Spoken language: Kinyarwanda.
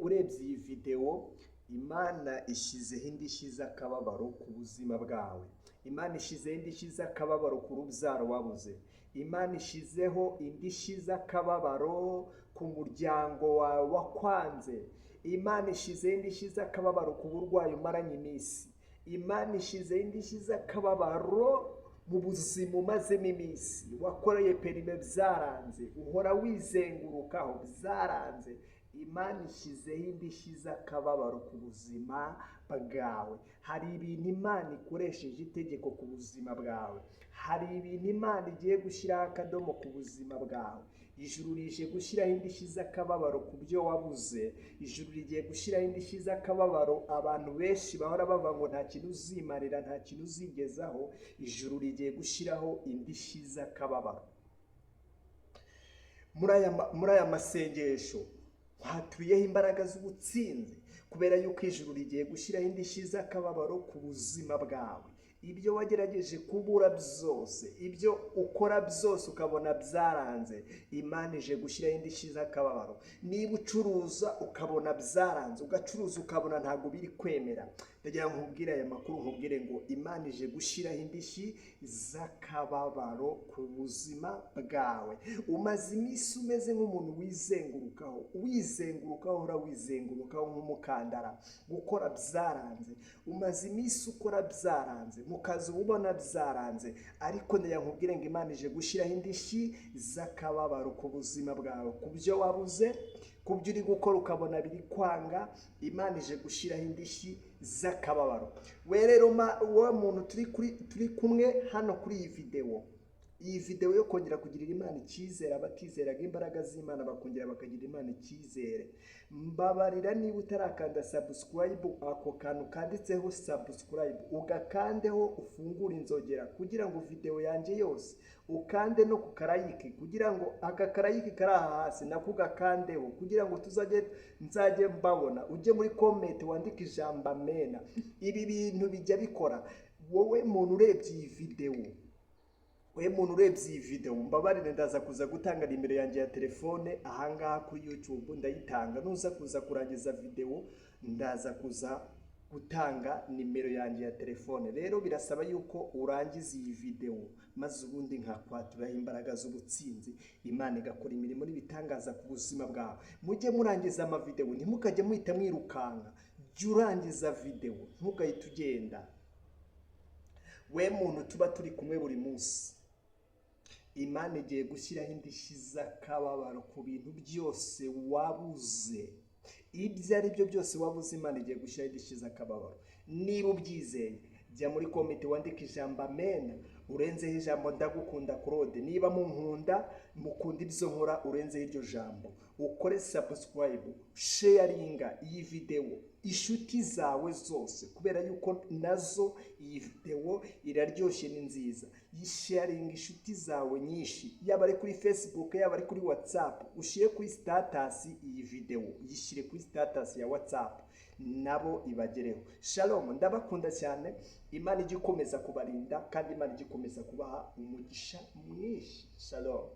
Urebye iyi videwo, Imana ishyizeho indishyi z'akababaro ku buzima bwawe. Imana ishyizeho indishyi z'akababaro ku rubyaro wabuze. Imana ishyizeho indishyi z'akababaro ku muryango wawe wakwanze. Imana ishyizeho indishyi z'akababaro ku burwayi umaranye iminsi. Imana ishyizeho indishyi z'akababaro mu buzima umazemo iminsi. Wakoreye perime byaranze, uhora wizengurukaho byaranze. Imana ishyizeho indishyi z'akababaro ku buzima bwawe. Hari ibintu Imana ikoresheje itegeko ku buzima bwawe. Hari ibintu Imana igiye gushyiraho akadomo ku buzima bwawe. Ijuru rije gushyiraho indishyi z'akababaro ku byo wabuze. Ijuru rigiye gushyiraho indishyi z'akababaro. Abantu benshi bahora bavuga ngo nta kintu uzimarira, nta kintu uzigezaho. Ijuru rigiye gushyiraho indishyi z'akababaro. Muri aya masengesho haturiyeho imbaraga z'ubutsinzi, kubera yuko ijuru rigiye gushyiraho indishyi z'akababaro ku buzima bwawe. Ibyo wagerageje kubura byose, ibyo ukora byose ukabona byaranze, Imana ije gushyiraho indishyi z'akababaro. Niba ucuruza ukabona byaranze, ugacuruza ukabona ntabwo biri kwemera, ndagira ngo nkubwire aya makuru, nkubwire ngo Imana ije gushyiraho indishyi z'akababaro ku buzima bwawe. Umaze iminsi umeze nk'umuntu wizengurukaho, wizengurukaho, uhora wizengurukaho nk'umukandara. Gukora byaranze, umaze iminsi ukora byaranze, mu kazi uba ubona byaranze, ariko ndagira nkubwire ngo Imana ije gushyiraho indishyi z'akababaro ku buzima bwawe, ku byo wabuze, ku byo uri gukora ukabona biri kwanga. Imana ije gushyiraho indishyi z'akababaro. We rero, wowe muntu turi kumwe hano kuri iyi videwo, iyi videwo yo kongera kugirira Imana icyizere, abatizeraga imbaraga z'Imana bakongera bakagira Imana icyizere, mbabarira, niba utarakanda subscribe, ako kantu kanditseho subscribe ugakandeho, ufungure inzogera kugira ngo videwo yanjye yose ukande, no ku ka like, kugira ngo aka ka like kari aha hasi nako ugakandeho, kugira ngo tuzajye nzajye mbabona. Ujye muri comment wandike ijambo "amena". Ibi bintu bijya bikora. Wowe muntu urebye iyi videwo, we muntu urebye iyi videwo, mbabarire, ndaza kuza gutanga nimero yanjye ya telefone ahangaha kuri YouTube. Ndayitanga nuza kuza kurangiza videwo, ndaza kuza gutanga nimero yanjye ya telefone. Rero birasaba yuko urangiza iyi videwo, maze ubundi nkakwaturaho imbaraga z'ubutsinzi, Imana igakora imirimo n'ibitangaza ku buzima bwawe. Mujye murangiza amavidewo, ntimukajye muhita mwirukanka. Jya urangiza videwo, ntugahite ugenda. We muntu tuba turi kumwe buri munsi, Imana igiye gushyiraho indishyi z'akababaro ku bintu byose wabuze. Ibyo ari byo byose wabuze, Imana igiye gushyiraho indishyi z'akababaro. Niba ubyizeye, jya muri comment wandike ijambo "amena", urenzeho ijambo "ndagukunda Claude". Niba munkunda, mukunda ibyo nkora, urenzeho iryo jambo, ukore subscribe, sharinga iyi videwo inshuti zawe zose, kubera yuko nazo iyi videwo iraryoshye, ni nziza. Yisharinga inshuti zawe nyinshi, yaba ari kuri Facebook, yaba ari kuri WhatsApp, ushyire kuri status iyi videwo, yishyire kuri status ya WhatsApp nabo ibagereho. Shalom, ndabakunda cyane. Imana ijya ikomeza kubarinda, kandi Imana ijya ikomeza kubaha umugisha mwinshi. Shalom.